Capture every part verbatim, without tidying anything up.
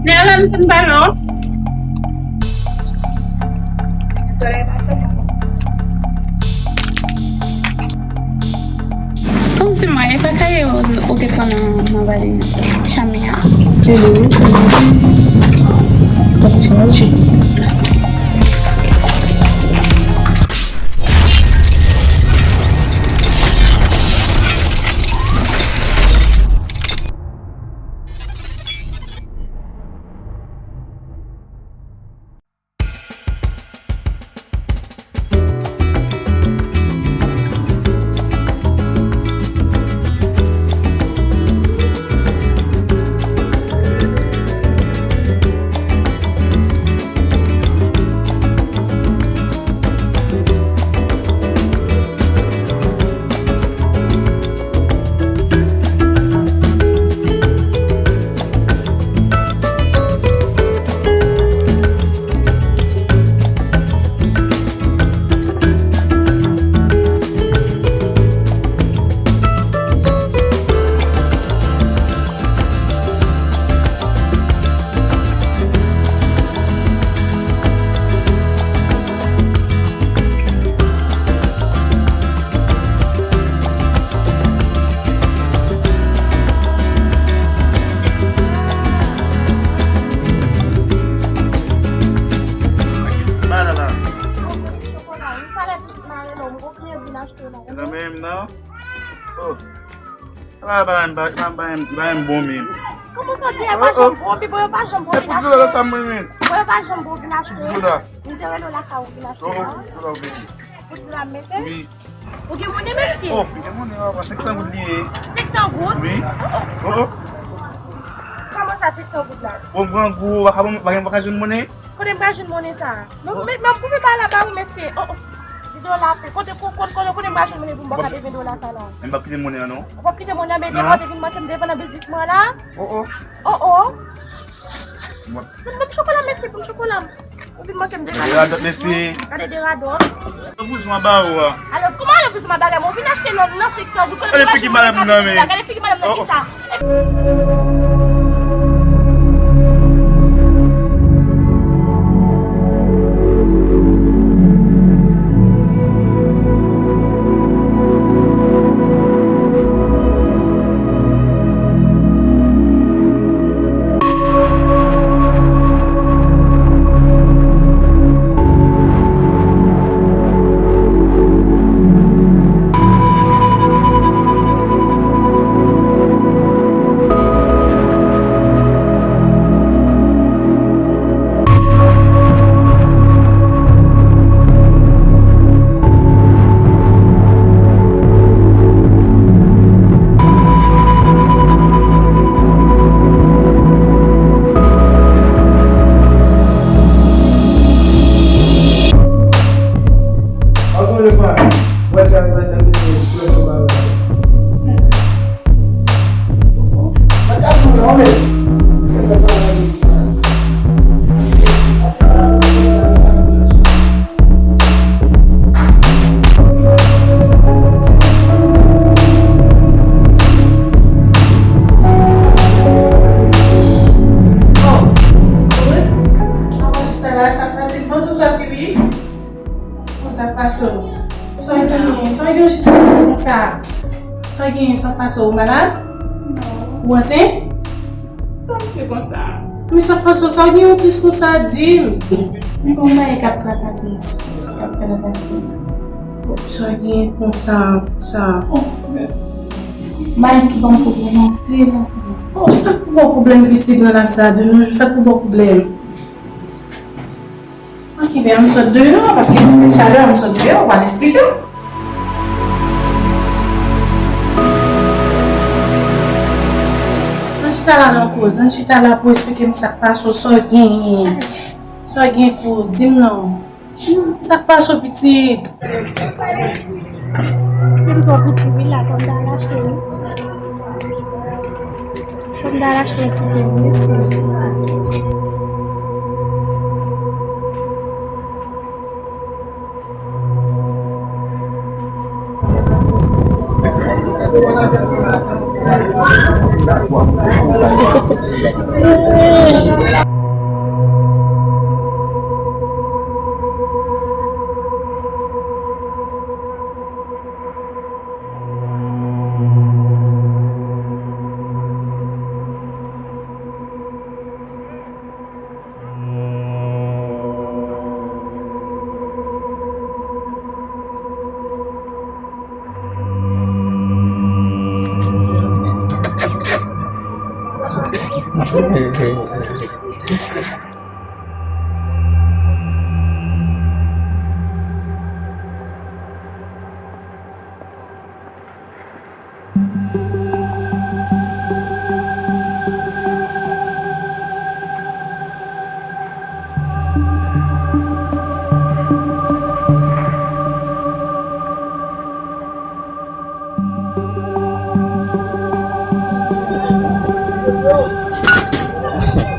Nèl, ann fin pale w. Kòmsi mwen, e pa kaye ou, ou te pran nan, nan valiz chanm li a? Te li, wi, chanm li. T ap chanje. Nan menm nan. Oh. Ala ba m, ba m, ba m, ba m bon, men. Kòman sa di, a pa janm bon, pi bon, yo pa janm bon vin achte. Ti gola sa mwen, men. Bon, yo pa janm bon vin achte. Ti gola. M te rele w lakay ou vin achte. Oh, ti gola ou vini. Ou di la mete? Wi. Ou gen monnen, mesye? Oh, m gen monnen, papa, senk san goud li ye. Senk san goud? Wi. Oh, oh. Kòman sa, senk san goud la? Bon, grangou, pa gen, pa gen, pa ka jwenn monnen. Kote m ka jwenn monnen sa? Men, men, men, pou m ba la ba ou, mesye. Oh, oh. Di dola, kote, kote, kote, kote m ka jwenn monnen pou m ba w kat-venn dola sa la? M pa kite monnen an, non. Ou p ap kite monnen an, men devan w te vin manke m devan nan biznis mwen la. Oh, oh. Oh, oh. Ban m chokola, mesye, ban m chokola. Ou vin manke m devan nan biznis mwen. Gade de radòt, mesye. Gade de radòt. Alò, bouzou a ba ou a. Alò, kòman alò bouzou a ba ou? Ou vin achte nan, nan senk san goud. Gade figi madanm nan, men. Gade figi madanm nan, kisa? Ankò yon fwa, mwen fè anivèsè m bezwen koulè sou bagay. Mwen ka di w non, men. Oh, Rose, avan chita la, sa fasil. Panse w soti, wi. Konsa k pase w? Sa w genyen? Sa w genyen chita konsa? Sa w genyen? Sa k pase w? Ou malad? Non. Ou ansent? Sa w di konsa? Men sa k pase w? Sa w genyen w tris konsa? Di m. Men gon bagay k ap trakase m, k ap trakase m. Sa w genyen konsa, konsa? Bagay ki ban m pwoblèm anpil, anpil. Oh, sa k pou ba w pwoblèm pitit nan lavi sa de nos jours? Sa k pou ba w pwoblèm? Ok, ben, ann sot deyò, paske nou fè chalè, ann sot deyò, w pral esplike m. Ann chita la nan koze, ann chita la pou esplike m sa k pase w, sa w genyen. Sa w genyen koze, di m non. Sa k pase w, pitit? Menm jan pou di wi la, fò m ta al achte wi. Fò m ta al achte yon ti pen wi, mesye.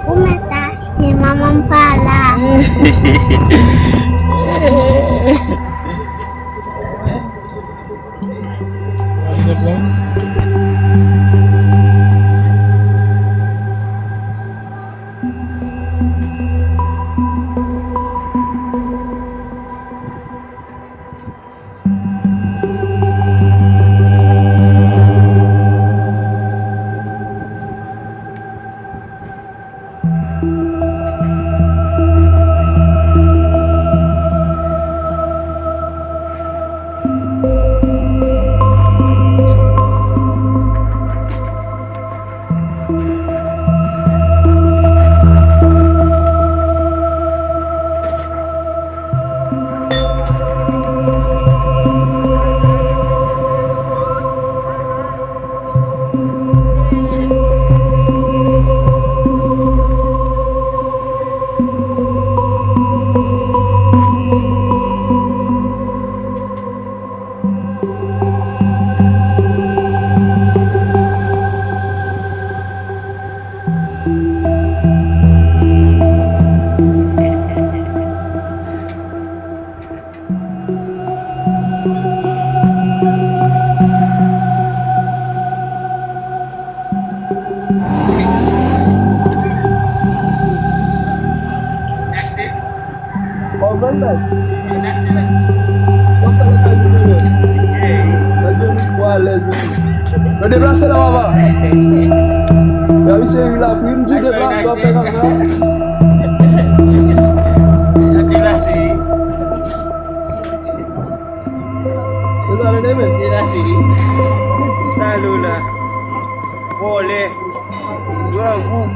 Ou mèt achte, manman m pa la. Yo deplase la, papa. Ya wi, se wi la, wi, m di deplase, w ap fè konsa. Deplase. Se sa, nou demen. Deplase. Sa yo la. Vòlè. Grangou.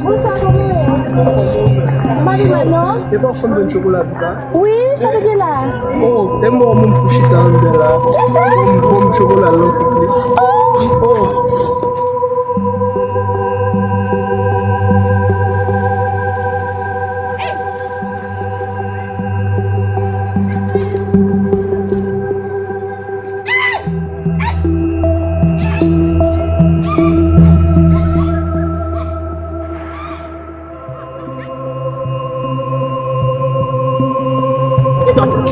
Bonswa, kòman w ye? M pa gen mal, non? E pa w konn jwenn chokola pita? Wi, sa te gen la? Oh, e m ba w moun pou chita anndan la. Kisa? Bon, bon chokola lan pou li. Oh! Oh! Ban m di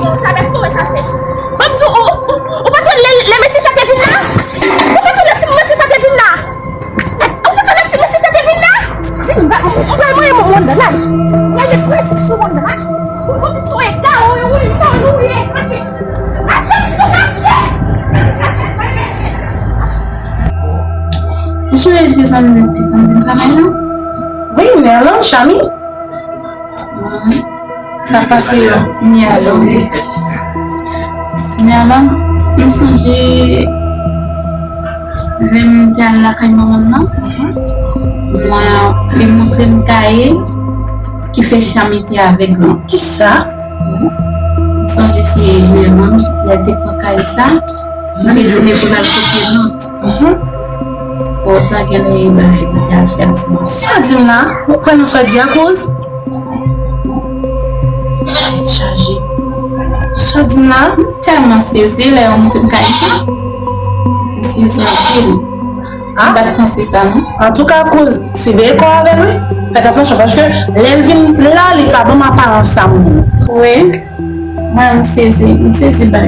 w, ou, ou, ou pa tande lè, lè mesye sa te vin la? Ou pa tande lè ti mesye sa te vin la? Ou pa tande lè ti mesye sa te vin la? Di m, ou pral mwen moun nan la. Mwen ye prèske sou moun nan la. Ou konn sou e ka ou, ou li fò nou ye. Mache. Mache, mache. Mache, mache. Ou sonje de zanmi nou te konn vin travay la? Wi, Merlan, Chami. Sa pase yo. Merlan. Merlan, m sonje lè m te al lakay manman m nan. Mwen, li montre m kaye ki fè Chami te avèg lan. Kisa? M sonje se Merlan, lè l te pran kaye sa, li te di li pou l al kopye nòt. Mhm. Pòtan gen yon bagay li te al fè ansanm. Sa di m la? Ou kwè nan sa w di a, kouz? Tèt chaje. Sa w di m la? M tèlman sezi lè yo montre m kaye sa. M sezi anpil. Ah. M pa t panse sa, non. Antouka, kouz, siveye kò w avè l, wi. Fèt atansyon, paske lè l vin la, li pa ban m aparans sa moun. Wi. Mwen, m sezi, m sezi bay.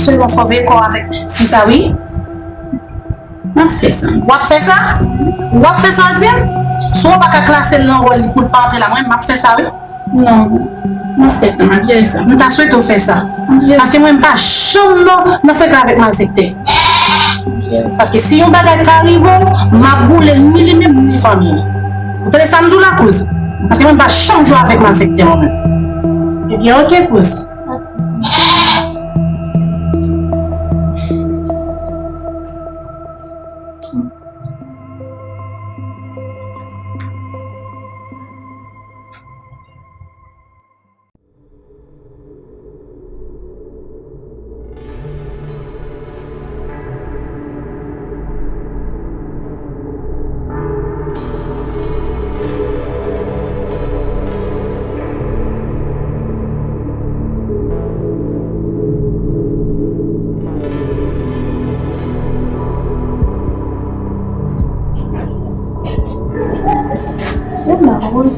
Sèlman fò w veye kò w avèk fi sa, wi. M ap fè sa. W ap fè sa? W ap fè sa w di m? Si w pa ka klase l nan wòl li pou l pa antre la, mwen, m ap fè sa, wi. Non, m ap fè sa, m ap jere sa. M ta swete w fè sa. M ap jere sa. Paske mwen, m pa janm nan, nan frekan avèk malfektè. M ap jere sa. Paske si yon bagay ka rive w, m ap boule ni li menm, ni fanmi li. Ou tande sa m di w la, kouz? Paske mwen, m pa janm jwe avèk malfektè, mwen menm. Ebyen, oke, kouz.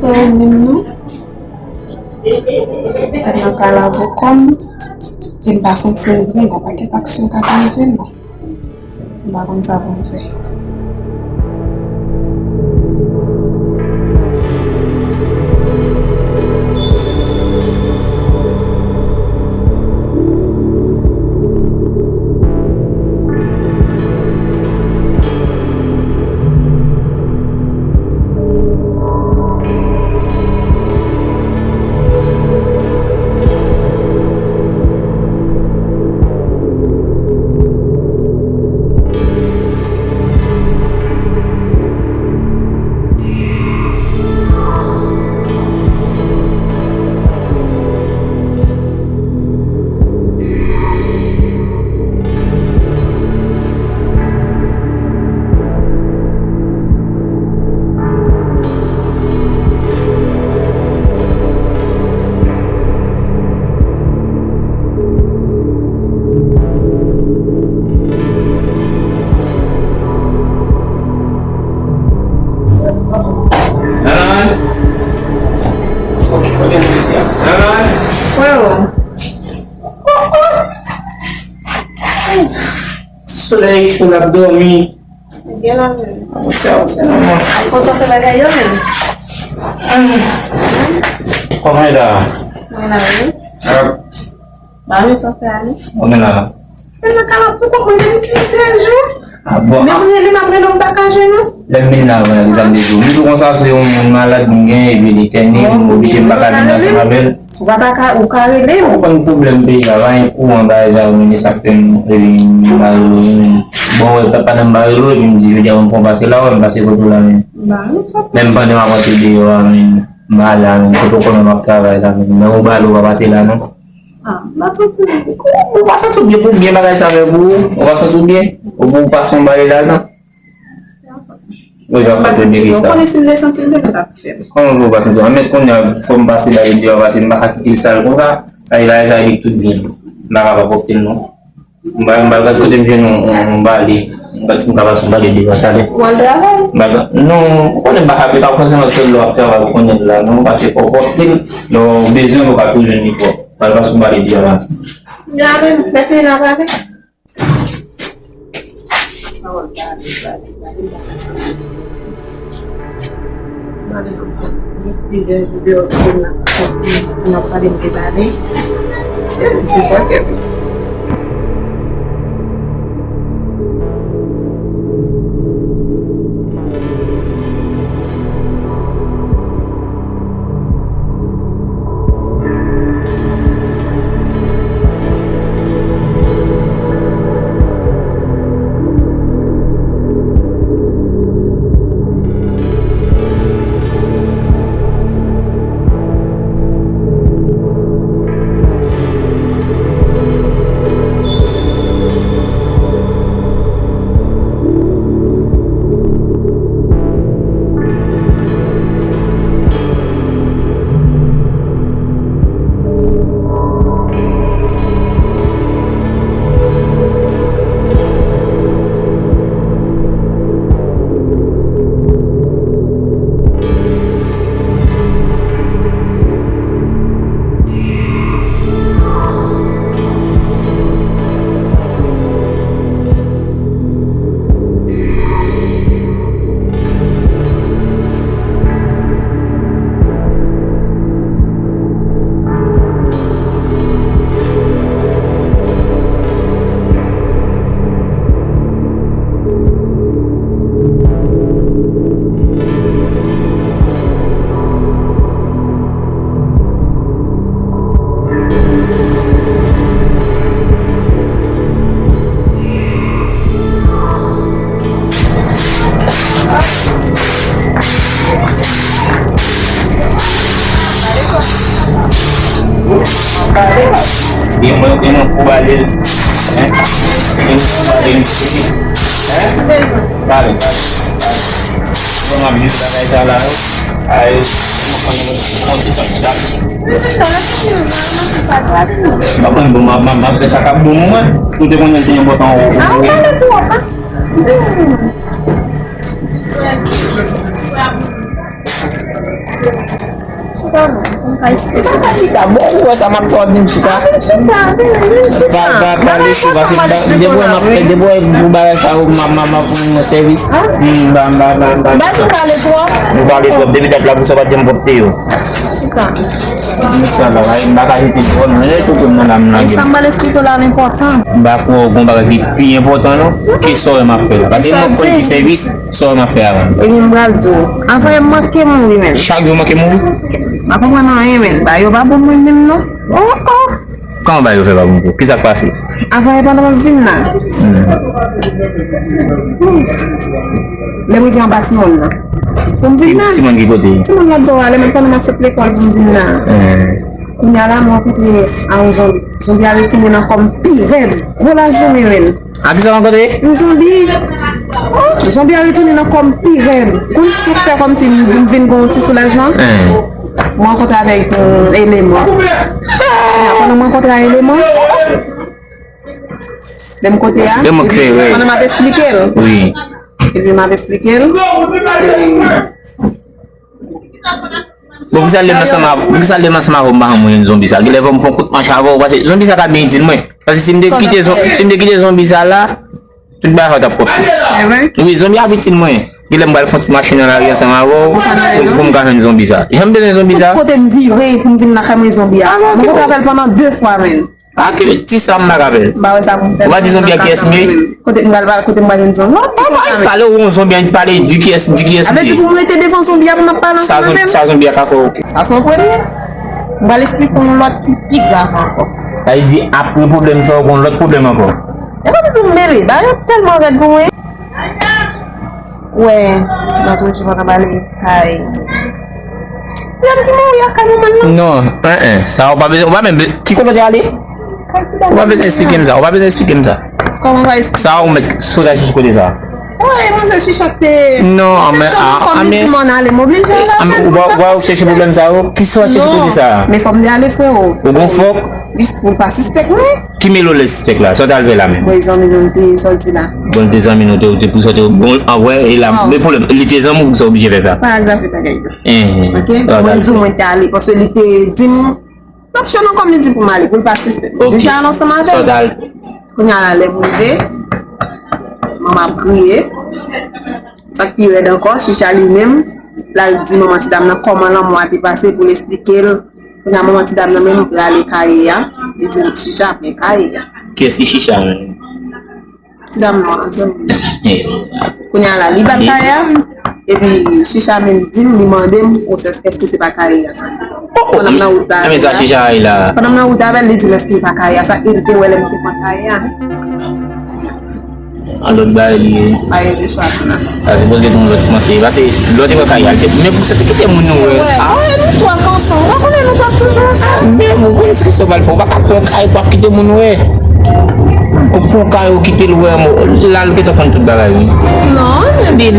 Frè menm non. Tèt nan ka lave kò m. E m pa santi m byen, gon pakèt aksyon k ap rive m. M pa konn sa pou m fè. Freo. Solèy cho, l ap dòmi. Gen la menm. Avanse, avanse, non, non. Konsantre bagay yo menm. Kòman e la? Mwen la, wi. Ah. Ba, men sa fè ale. Ou gen la? Men nan kala, poukò mwen gen plizyè jou? Ah, bon, men ah. Mwen rele m ap rele w, m pa ka jwenn ou. Lè m vin la, mwen, egzanp de jou. M tou konsa, se yon moun malad, m gen, epi li tène, m oblije, m pa ka vin ansanm avè l. Ou pa ta ka, ou ka rele m. Ou konn pwoblèm peyi a, pa gen kouran, bagay sa yo, men sa k fè m, epi m pa rele w, men. Bon, wè, pa, pandan m pa rele w, epi m di, jodi a, m pran pase la, wè, m pase kote w la, men. Ba, men sa. Menm pandan m ap antre deyò a, men, m pa la, men, kote w konnen m ap travay la, men, men ou ba l, ou pa pase la, non. Ah, m pa santi m byen. Ou pa santi w byen pou byen bagay sa fè pou ou? Ou pa santi w byen? Ou pou w pase yon bagay ladan? Wi, pa fè de sa. Ou konnen si m te santi m byen, m t ap fè l. Kòman pou w pa santi w? Men kounye a, fò m pase bagay deyò, paske m pa ka kite l sal konsa. Bagay, bagay sa, li tout byen. M pa ka pa pwòpte l, non. M pa, m pa gad kote m jwenn yon, yon, yon bale. M gad si m ka pase yon bale deyò talè. Ou al travay? M pa ka, non, ou konnen m pa ka, pa fòseman sèl lè w ap travay, ou konnen l la, non, paske fò w pwòpte l, lè w bezwen l, ou ka toujou jwenn li pwòp. M al pase yon bale deyò la. Gade, mèt li la pale. Pawòl pale, pale, pale, pale, santi. Pale nan fon. Gen plizyè jou deyò, m ap pale, m te pale. Se, se fòkè wi. Gen mwen, gen mwen pou bale l. Hein? Gen mwen pou bale l. Hein? Bale, bale. Bon, m ap jis bagay sa la. Ay, mwen konn yon ti konti kòb sa. M ap konn bon, m ap, m ap, m ap fè sa k ap bon pou mwen. Ou te konnen l te enpòtan ou, ou, ou. Ah, ou pale twòp, hein? Chita non, m pa esplike. Chita, bon, ou wè sa m ap fè w ap vin chita. Vin chita, vin, vin chita. Pa, pa, pale cho, paske depi wè m ap fè, depi wè pou bagay sa yo, m ap, m ap, m ap vin nan sèvis. M ba, m ba, m ba, m ba. M pa janm pale twòp. Ou pale twòp, depi dat la pou sa w pa t janm pwòpte yo. Chita. Sa la, m pa ka rete dwòl, non, e tou pou m nan la, m lage. E sa m pral esplike w la, l enpòtan. M pa kwè w gon bagay ki pi enpòtan, non, ke sa w wè m ap fè la. Paske m konn ki sèvis. Sa w ap fè avan? Epi m pral di w, avan e manke mouri menm. Chak jou manke mouri? M pa konprann anyen menm. Bagay yo pa bon mwen menm non. Oh, oh. Kòman bagay yo fè pa bon pou ou? Kisa k pase? Avan e pandan m ap vin la. Hmm. Lè m rive anba timoun nan. Pou m vin la. Timoun ki kote? Timoun lòt bò a, lè m pandan m ap sot lekòl pou m vin la. Hmm. Kounye a la, m rankontre a yon zonbi. Zonbi a retounen nan kò m pi rèd. Gwo lajounen menm. A kisa w rankontre? Yon zonbi. Oh, zonbi a retounen nan kò m pi rèd. Konn sa k fè kòmsi m, m vin gen yon ti soulajman? Hein. Mwen rankontre avèk yon eleman. Ya, pandan mwen rankontre a eleman, menm kote a, epi pandan m ap esplike l. Wi. Epi m ap esplike l. Epi Bon, poukisa lè m ansanm avè w, poukisa lè m ansanm avè w, m pa janm wè yon zonbi sa? Genlè fò m fè yon kout manch avè w, paske zonbi sa ka byen itil mwen. Paske si m te kite zon-, si m te kite zonbi sa la, tout bagay sa t ap pwòp. Wi, zonbi a itil mwen. Genlè m pral fè yon ti mache nan lari ansanm avè w, pou, pou m ka jwenn zonbi sa. Jan m bezwen zonbi sa. Tout kote m vire pou m vin lakay mwen zonbi a. Mwen kontre avè l pandan de fwa menm. Ah, ke ti sa m pa ka fè. M pa wè sa pou m fè. Ou pa di zonbi a kiyès li ye? Kote m pral, kote m pral jwenn zonbi? Non, pa pale, ou wè yon zonbi a, pale, di kiyès, di kiyès li ye. Sa vle di pou m rete devan zonbi a pou m ap pale ansanm avè l? Sa zonbi a ka fè, ok. Sa se yon premye. M pral esplike w yon lòt ki pi grav ankò. Sa vle di apre pwoblèm sa, ou gon lòt pwoblèm ankò. E pa pou di w m mele, bagay yo tèlman rèd pou mwen. Wè, lòt jou pa ka pale kay. Ti dam ki mouri ak kay manman l lan. Non, en, en, sa ou pa bezwen, ou pa menm be-, ki kote w te ale? Kay ti dam. Ou pa bezwen esplike m sa, ou pa bezwen esplike m sa. Kòman w pa esplike? Sa ou mèt sot al chèche kote sa. Wè, manzè Chicha te. Non, men, a, a, men, di mwen ale, m oblije ale avè l, ou pa, ou pa chèche pwoblèm sa yo. Kisa w al chèche kote sa? Men fò m te ale, frero. Ou gon fòk? Wi, pou l pa sispèk mwen. Ki mele w lè sispèk la? Sa w t al fè la menm? Bon, e zanmi nou te, sa w di la. Bon, te zanmi nou te, ou te pou sa w te, bon, an vre, e la, men pwoblèm, li te zanmi w, sa w oblije fè sa. Pa agrave bagay yo. Enhen. Ok? Mwen di w mwen te ale, paske li te di m, n ap chè nan kòm li di pou m ale, pou l pa sispèk. Ok. Deja al ansanm avè l. Sa w t al. Kounye a la, lè m rive, manman ap kriye. Sa k pi rèd ankò, Chicha li menm, l al di manman ti dam nan kòman lanmò a te pase pou l esplike l. Kounye a manman ti dam nan menm rale kaye a, li di l Chicha ap gen kaye a. Kiyès ki Chicha menm? Ti dam nan an, zanmi m. Kounye a la, li bat kaye a, epi Chicha menm di m, li mande m, o sè, èske se pa kaye a sa? Pandan m nan wout la avè l, Chicha la. Pandan m nan wout avè l, li di m èske e pa kaye a sa, e li te wè lè m te pran kaye a. An lòt bagay li ye. Pa gen de chwa tou la. Sa sipoze gon lòt kòmanse. Paske lè w te pran kay al te, men pou sa te kite moun yo wè. A, wè, nou twa k ansanm. Ou pa konnen nou twa k toujou ansanm? Men ou konn ki sa w pral fè. Ou pa ka pran kay pou ap kite moun wè. Ou pran kay ou kite l wè, la l gentan konn tout bagay wi. Non, men.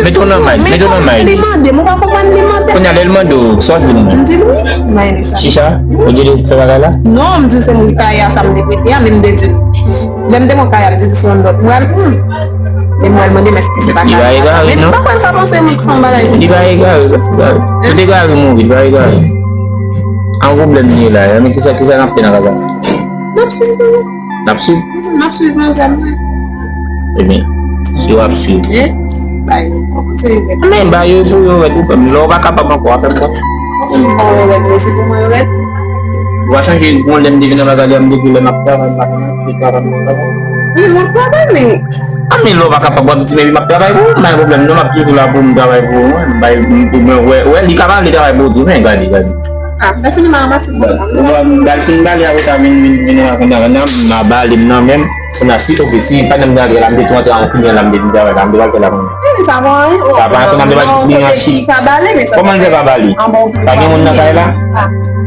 Mete w nan may, mete w nan may. Li mande m, ou pa konprann li mande. Kounye a lè l mande w, sa w di l menm? M di l wi. Chicha, ou di l fè bagay la? Non, m di l se mwen ki kay a sa m te prete a, men m te di l. Lè m te pran kay a, m te di se yon lòt mwen. Men mwen mande m èske se pa kay a sa. Men m pa kwè l ka panse mwen k fè yon bagay. Li pa egare, li pa egare. Tout egare mouri, li pa egare. An pwoblèm li ye la, men kisa, kisa n ap fè nan kaka? N ap swiv toujou. N ap swiv? N ap swiv manzè m wi. Ebyen, si w ap swiv. Bay yo pou yo rèd ou fè m. Lè w pa kapab ankò, w a fè m konn. Ou pa chanje gon lè m te vin nan bagay la, m depi lè m ap travay, m pa konn travay, m ap travay. Wi, m ap travay, men. A, men lè w pa kapab, w ap di, men m ap travay pou ou, m pa gen pwoblèm, non, m ap toujou la pou m travay pou ou, mwen, m bay, m, mwen, wè, wè, li ka pa vle travay pou ou tou, men gade, gade. A, lè fini, m a ranmase. Bon, m al fin bale apre sa, vin, vin, vin rakonte avè n, m a bale m nan men m. Kounye a, si, ok, si pa nan m te antre la, m te tou antre an kliyan la, m te vin travay la, m te pral fè la kounye a. Sa pa anyen. Sa pa anyen, kounye a, m te pral di kliyan chita. Kòman l fè pa bale? Pa gen moun nan kay la?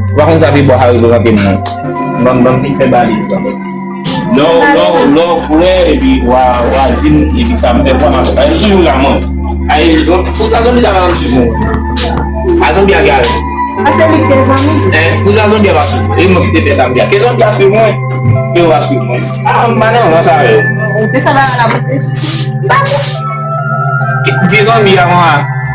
Ou pa konn sa pi bò a reprezante m nan. Ban m, ban m fin fè bale. Lè w, lè w, lè w frè, epi w a, w a di m, epi sa m fè, w a m ap fè. Toujou la, mwen. Ay, pou sa zonbi sa pa janm swiv mwen. A zonbi a gare. Paske li te zanmi. Eh, pou sa zonbi a pa swiv. E mwen ki te fè sa zonbi a. Ke zonbi a swiv mwen. Ke w a swiv mwen. A, m pa nan rans avè w. Ou te fè bagay la pou te swiv. Di zonbi a mwen.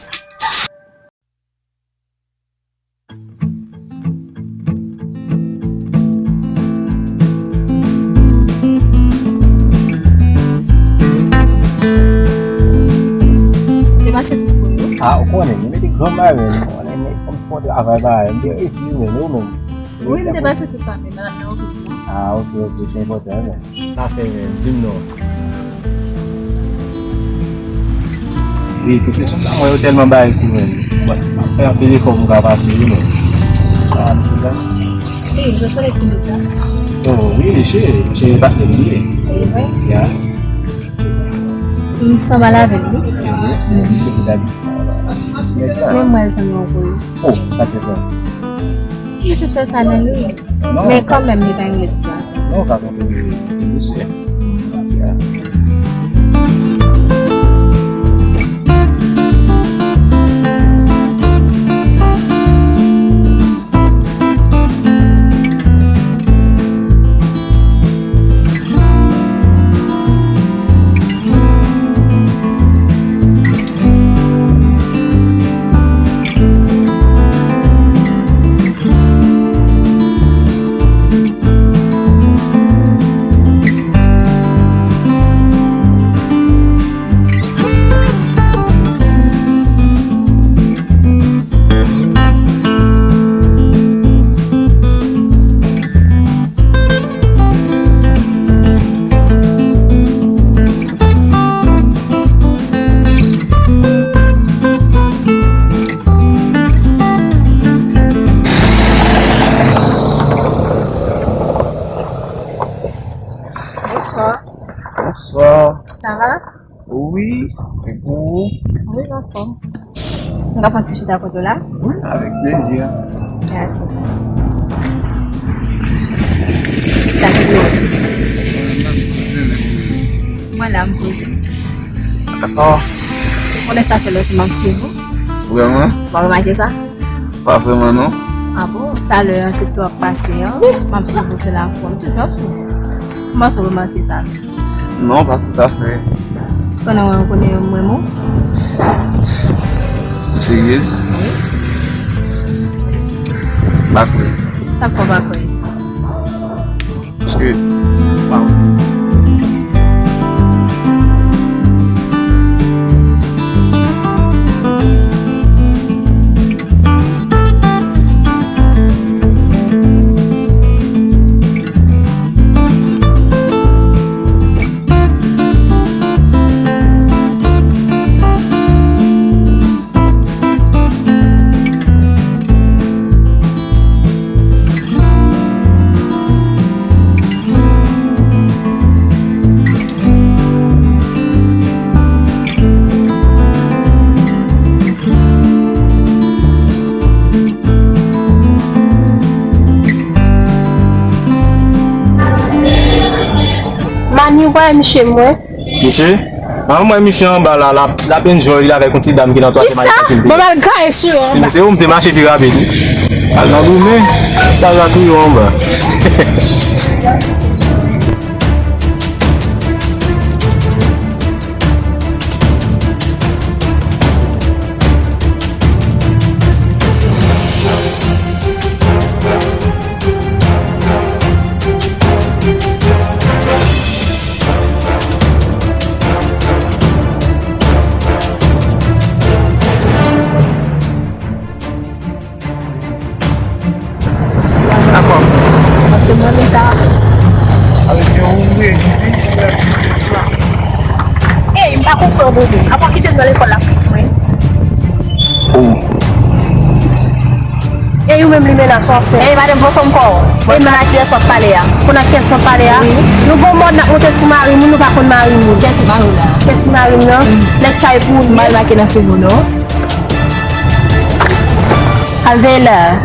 Te pase pou yo. Ah, ou konnen, mwen te granmari, men ou konnen, men kòm fò travay pa, mwen te reyisi, men ou menm. Wi, m te pase tout pa men nan, nan ofis la. Ah, ok, ok, se enpòtan, men. Sa fè, men, di m non. E posesyon sa, mwen, yo tèlman bay kou, men. Mwen, m ap fè anpil efò pou m ka pase, wi, men. Sa, m di sa. Wi, yo fè ti bout la. Oh, wi, mesye, mesye patnè m ye. E vre? Ya. M sanble avè l, wi. Mhm. Mesye ki dabitid. Mwen, mwen, zanmi w, wi. Oh, sa fè sa. Ki jis fè sa nan li. Non, men kanmenm, li pa yon lèt la. Non, ou ka konprann li, se misye. Ya. Bonswa. Bonswa. Sa va? Wi, e pou ou? Wi, m anfòm. M ka pran ti chita kote w la? Wi, avèk plezi. Mèsi. Sa ki dlo? Mwen la, m poze. Dakò. Ou konnen sa fè lontan m ap swiv ou. Vrèman? Ou pa remake sa? Pa vrèman, non. Ah bon? Talè an, tout lè w ap pase an, m ap swiv ou sou lakou an, m toujou ap swiv ou. Kòman sa w remake sa? Non, pa toutafè. Konnen mwen, konnen mwen, mwen. Ou seryez? Wi. M pa kwè. Sa k fè w pa kwè? Paske, waw. Mani, wè misye mwen. Misye? An, mwen misye anba la, l ap, l ap enjoy li avèk yon ti dam ki nan twazyèm ane fakilte. Bon, m al gaye sou yo anba. Si se ou, m te mache pi rapid. Al nan goumen, sa l ap touye w anba. Dakò. Paske mwen menm ta. Avèk yon ouvre, sa. Ey, m pa konprann ou menm. Apa w kite m nan lekòl la pou mwen. Oh. Ey, ou menm li menas w ap fè. Ey, madanm, pran fòm kò w. Mwen pa nan kiyès w ap pale a. Ou nan kiyès w ap pale a? Wi. Nou gon mòd n ap monte sou mari moun, nou pa konn mari moun. Kiyès ki mari w la? Kiyès ki mari m nan? Nèg sa e pou ou li ye. M pa make nan figi w non. Al veye la.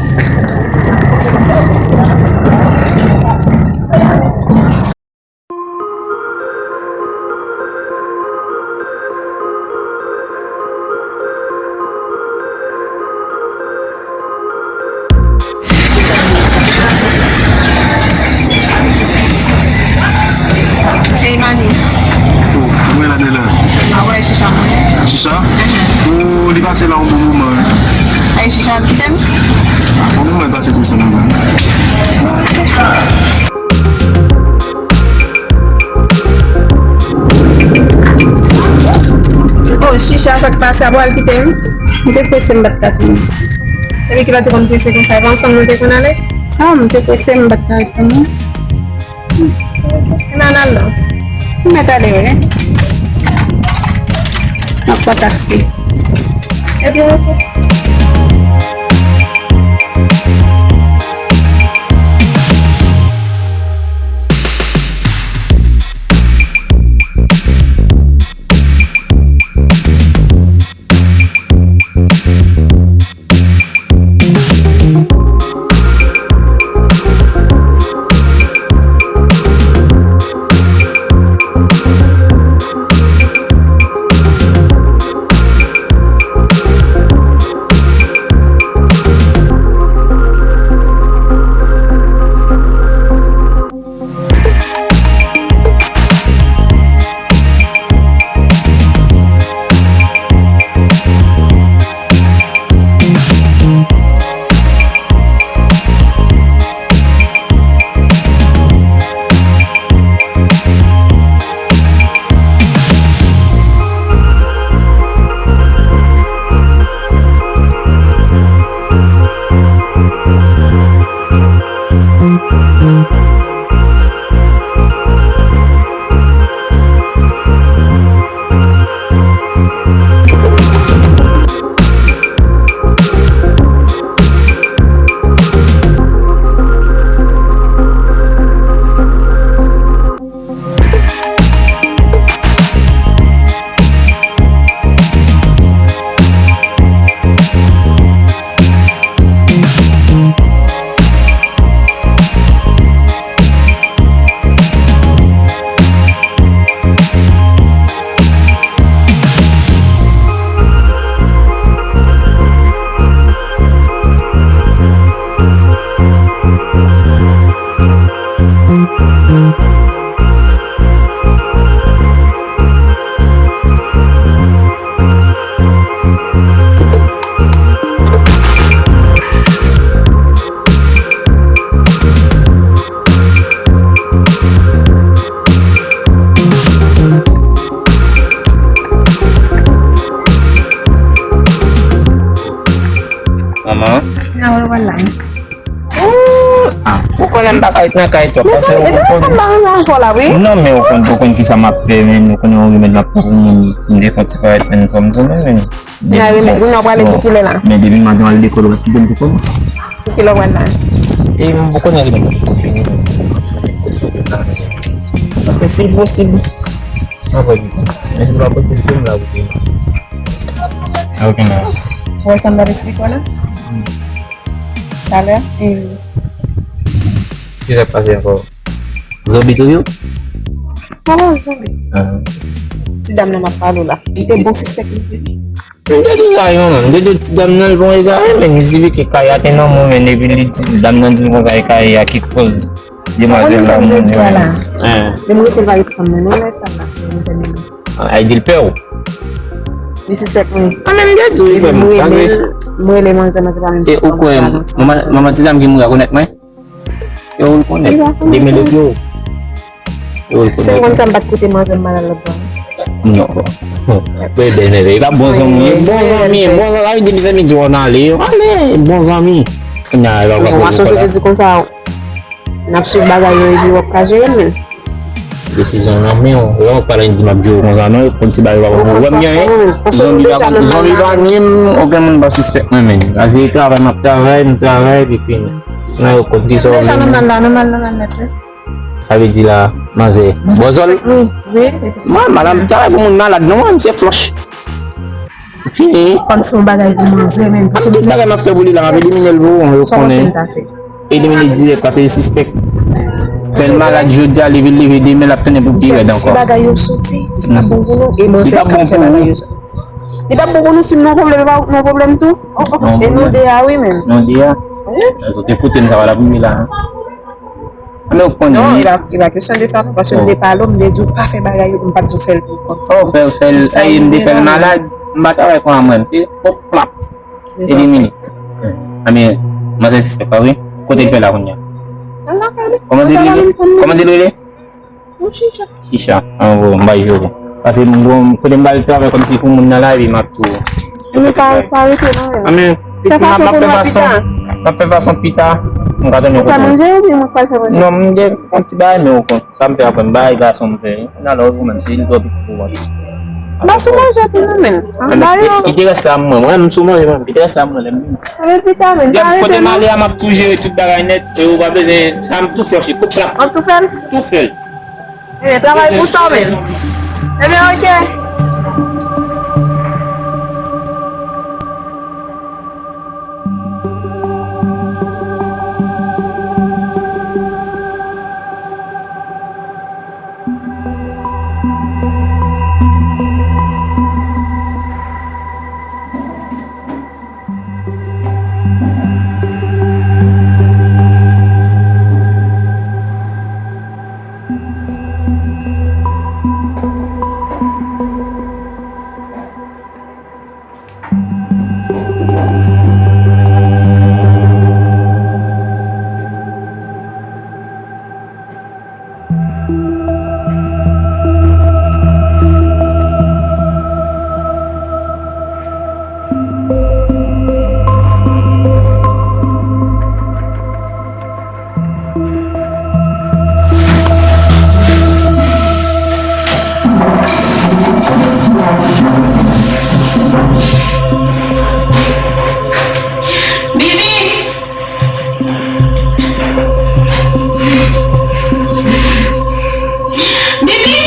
Chicha ap kite m? Ah, bon, mwen pase pou sa nan mwen. Oh, Chicha, sa k pase, a pral kite m? M te prese, m pa t ka tounen. Epi ki lè w te konn prese konsa, e pa ansanm nou te konn ale? Ah, m te prese, m pa t ka tounen. Ebyen, ann al non. M mèt ale, wi. M ap pran taksi. Ebyen, oke. Manman. Nan wè wè la. Ooh, ah, ou konnen m pa ka ret nan kay twòp, paske ou konn. Sa m pa renmen ankò la, wi. Non, men ou konn, ou konn kisa m ap fè, men ou konnen yon remèd m ap pran pou mwen, m te fè yon ti parèt, men fò m tounen, men. Gen remèd, ou nan prale pou kilè la? Men depi maten w al lekòl, ou pa t kite m pou kòb. Pou kilè w pral la? E m poko gen remèd la pou fini. Paske si l posib, m ap wè li. Men si l pa posib tou, m la pou fini. Ok, nan. Ou wè sa m t ap esplike w la? Talè? Kisa k pase ankò? Zonbi tou yo? Pale w zonbi. Ah. Ti dam nan m ap pale w la. Li te bon sispèk li te. M te di sa yo, man. M te di ti dam nan l bon egare, men li sifi ke Kaya te nan mwen, men epi li ti dam nan di l konsa e Kaya ki koz demwazèl la moun yo. Hein. Men mwen se pa yo pran mwen, non, lè sa la. Ay, di l pè w. Li sispèk mwen. Ah, men m te di w li pè m. Mwen rele manzè, manzè pa menm. E ou kwè manman, manman ti dam ki mouri a konèt mwen? Yo, ou l konnen. Li pa konnen. Demele pou yo. Yo, ou l konnen. Si m konn sa, m pa t koute manzè m malad lòt bò. Non. Bebe, nèg, e pa bon zanmi, bon zanmi, bon zanmi, depi zanmi di w ann ale, ale, bon zanmi. Kounye a, e pa. Men w a sonje te di konsa, n ap swiv bagay yo, epi w ap ka jere l, men. Desizyon nan men w. Yo, pa la di m ap jere w konsa, non, yo konn ti bagay yo pa konn. Ou wè m gen, hein? Zanmi pa konn, zanmi pa menm, okenn moun pa sispèk mwen, men. Sa se travay, m ap travay, m travay, epi fini. Nan yo konn ki sa w vle. Deja nòmal la, nòmal, nòmal nèt, wi. Sa vle di la, manzè, bòzòl. Wi, wi, wi. Mwen, madanm, travay pou moun malad, non, mwen, se flòch. Fini. Konn fè yon bagay pou manzè, men. Ap tout bagay m ap fè pou li la, m ap elimine l pou ou, yo konnen. Elimine dirèk, paske li sispèk. Fè l malad jodi a, leve l leve demen, l ap tounen pou pi rèd ankò. Ti bagay yo soti, li pa bon pou nou, e manzè k ap fè bagay yo sa. Li pa bon pou nou, si m nan pwoblèm, li pa nan pwoblèm tou. Oh, oh, e nou de a, wi, men. Nou de a. Wi. Kote kote m ta va la pou li la. Alò, ou konnen. Non, li pa, li pa kesyon de sa, non, paske m te pale w, m te di w pa fè bagay yo, m pa t di w fè l pou kont. Oh, fè l, fè l, sa e m te fè l malad, m pa travay konsa mwen, m te pop, plap. Elimine. Anben, manzè sispèk pa vre? Kote l fè la kounye a? Nan lakay li. Kòman di l rele? Kòman di l rele? Chicha. Chicha. An gwo, m bay jere. Paske m gwo, kote m ba l travay kòmsi pou moun nan la, epi m ap tou. Anben, pa, pa rete non. Anben, pitit m ap fè fason. M ap fè fason pita. M ka tann yon kote. Ou fè manje oubyen mwen k pral fè manje? Non, m gen yon ti bagay, men ou konn. Sa m fè apre m bay gason m fè. Nan lòt ou menm, se li twò piti pou mwen. Ba sou manje tou non, men. Li te reste a mwen. Mwen, m sou manje, mwen. Li te reste a mwen, lè m vini. Anben, pita, men. Kote m ale a, m ap tou jere tout bagay nèt. E ou pa bezwen, sa m tou fè, koup la. W ap tou fè l? Tou fè l. Ebyen, travay pou sa w menm. Ebyen, oke. Bibi! Bibi!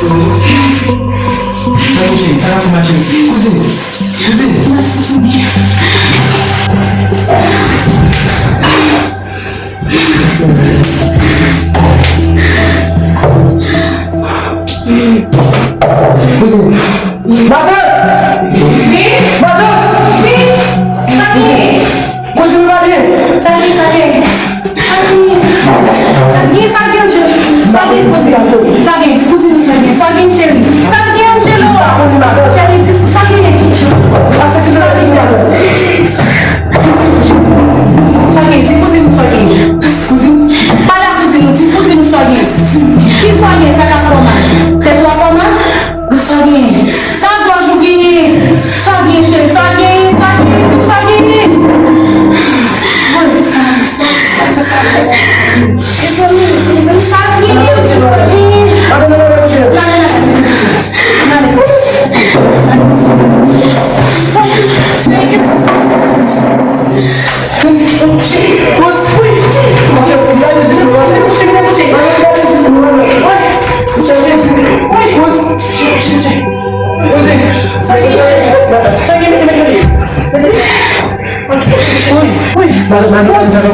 Kouzin, sa kouche, sa ka fè mache. Kouzin, kouzin. Kouzin. Matant! Wi? Matant! Wi? Sa ki? Kouzin, ou pa byen? Sa ki, sa ki? Sa ki? Sa ki, sa ki, sa ki, sa ki, ti kouzin ou sa ki? Sa ki, cheri? Sa ki, Angelo a? Cheri, di sa ki? Sa ki, cheri? Sa gen, di kouzin ou sa gen. Kouzin? Pa la kouzin ou, di kouzin ou sa gen. Ki sa gen, sa k ap fè w mal? Tèt ou ap fè w mal? Sa gen. Sa gòj ou genyen? Sa gen, cheri, sa gen, sa gen, di sa gen. Sa gen, sa gen.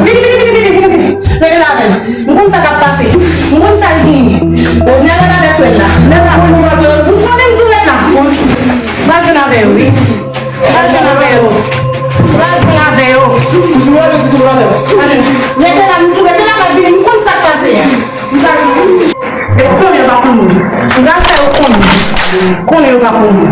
Vini, vini, vini, vini, vini. Rete la avè m. M konn sa k ap pase. M konn sa l genyen. Nèg la avèk frè l la. Nèg la. M konnen m dirèk la. Va jwenn avè yo, wi. Va jwenn avè yo. Va jwenn avè yo. Va jwenn. Rete la, m di w, rete la, m ap vini. M konn sa k pase a. M pa vini. Yo konnen yo pa konnen. M pral fè yo konnen. Konnen yo pa konnen.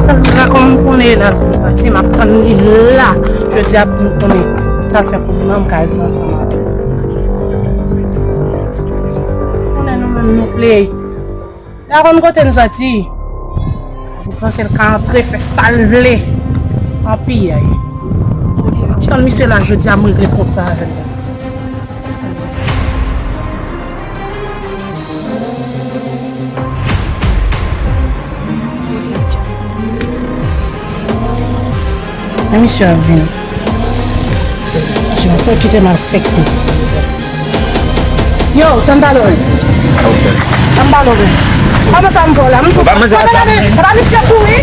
Tann la, kòm m konnen la, fin pase, m ap tann li la. Jodi a pou m konnen sa l fè pou dimanm ka rive ansanm avè l. Konnen nou menm nou play. N a konn kote n soti. Ou panse l ka antre fè sa l vle? Anpiyay. Tann misye la jodi a, m regle kont sa avè l. Men misye ap vini. Jimmy, fò w kite m al fèk li. Yo, tann pale w. Tann pale w. Kòman sa m fè w la? M tou. Ou pa manzè sa. Epa misye kouri.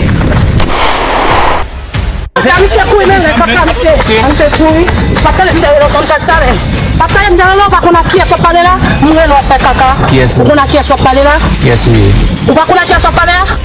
Epa misye kouri, men lè kaka misye. Misye kouri. Pa tande misye rele w konn fè talè. Pa tande m nan la, ou pa konn ak kiyès w ap pale la? M rele w ap fè kaka. Kiyès ou? Ou konn ak kiyès w ap pale la? Kiyès ou ye? Ou pa konn ak kiyès w ap pale la?